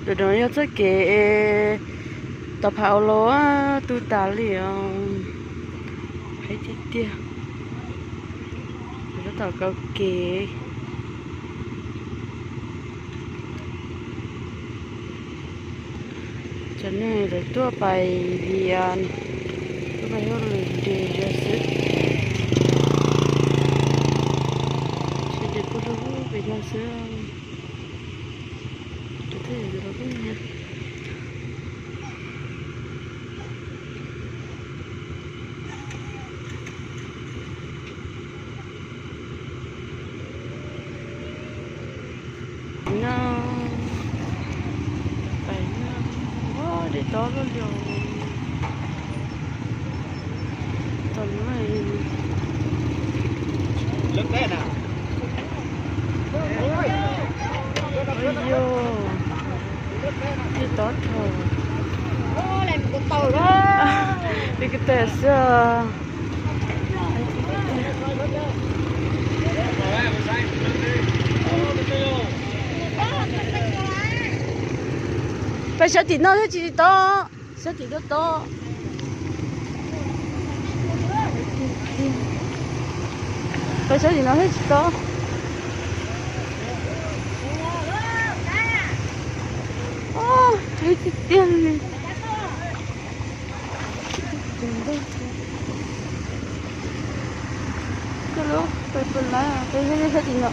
Ntawm no yog txoj kev tau phav ua los tu tas li os. Heev tiag tiag. Tab tom kaw kev. Cov neeg lawv tuaj pais Vias, tuaj pais hauj lwm nres zog xwb. Sawv daws kuj rau pem no xwb. Cov twg los kuj nyiam. No, pais no, dej tob luaj li. Tau no, ua yog dej tob dhau. Dej kwv teb xwb. Pais sawv tim no thiab tsis tau. Sawv tim no tau. Pais sawv tim no thiab tsis tau. Heev tiag tiag li. Coj lub pais pem lawm, peb sawv tim no.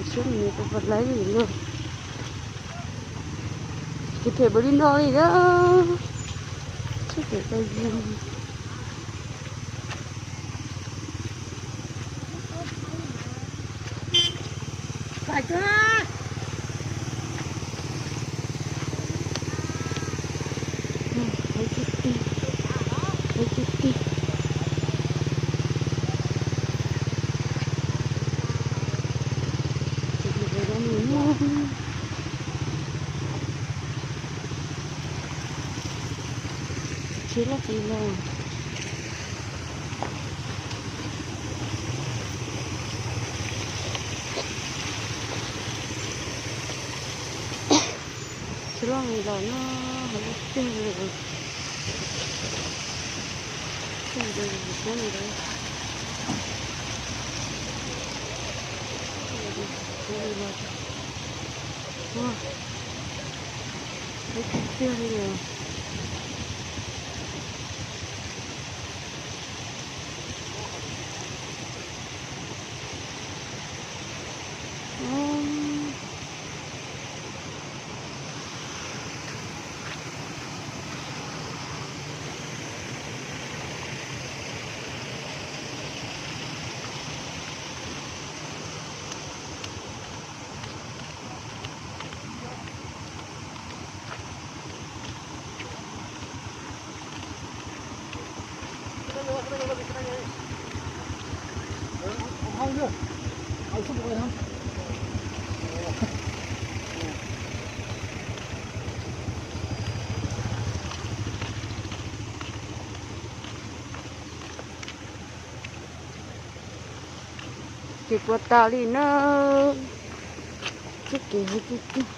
Tus xyoob ntawd pom lawv li lawm. Ces phem npaum li no li na. Txhob phem tau yog. Heev tiag tiag, heev tiag tiag. Tsis loj li no. Tsis loj li los no, heev tiag li. Heev tiag tiag li. Ces puas tas li na. Txoj kev heev tiag tiag.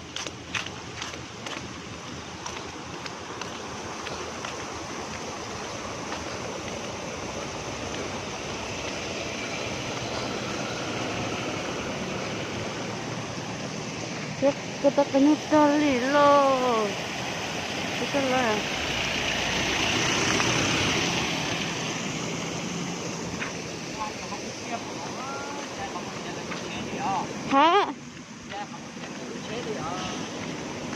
Koj tau qe nug tag li lauj. Koj tau lawm. Hab,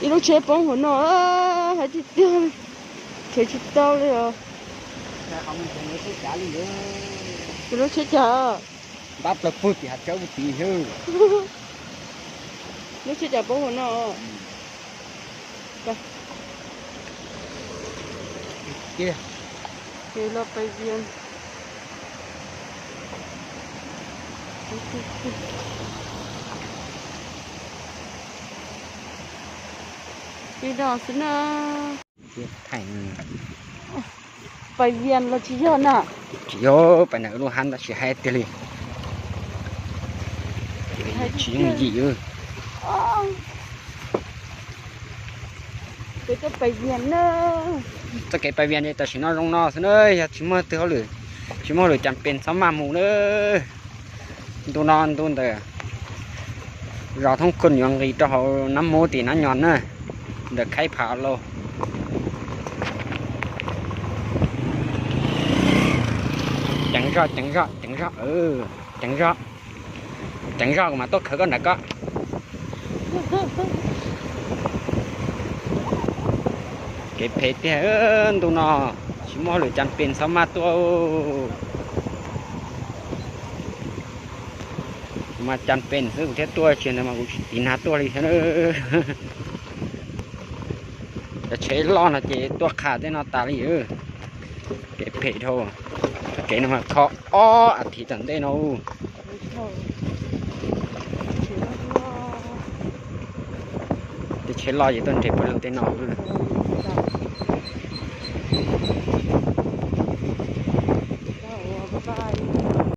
ib lub tsheb poob hauv no, hais tiag tiag, khiav tsis tau li os. Tus lub tsheb cas, npab plaws pug tim hav tsawb ua tid xwb. Lub tsheb cas poob hauv no. Ces los pais Vias. Li no xwb na. Pais Vias los tsis yog na. Tsis yog, pais ntawm lub hab ntawd tsis haib tiag li. Tsis yooj yim. Peb tuaj pais Vias na. Txoj kev pais Vias ces tam sim no zoo no xwb na, yog tsis muaj twg hauj lwm, tsis muaj hauj lwm cas pes txhob maj mus na. Ntu no ntu ntawm zos Thoob Khun yuav nqis rau hauv Nab Mub tim Nab Nyos na, ntawm Khaib Phav Lauj. Ceev zog, ceev zog, ceev zog, ceev zog, ceev zog kuv mam tuaj khawb koj nram koj. Kev phem tiag, ntu no tsis muaj hauj lwm cas pes txhob maj tuaj. Kuv mas cas pes xwb kuv thiaj tuaj, tsis ntawd mas kuv tsis tiv nag tuaj li thiab. Cov tsheb loj no ces tuaj qha tej no tas li. Kev phem dhau. Kev no mas kho ob as thiv tom ntej no. Tej tsheb loj ces tuaj nres pawg lug tej no xwb.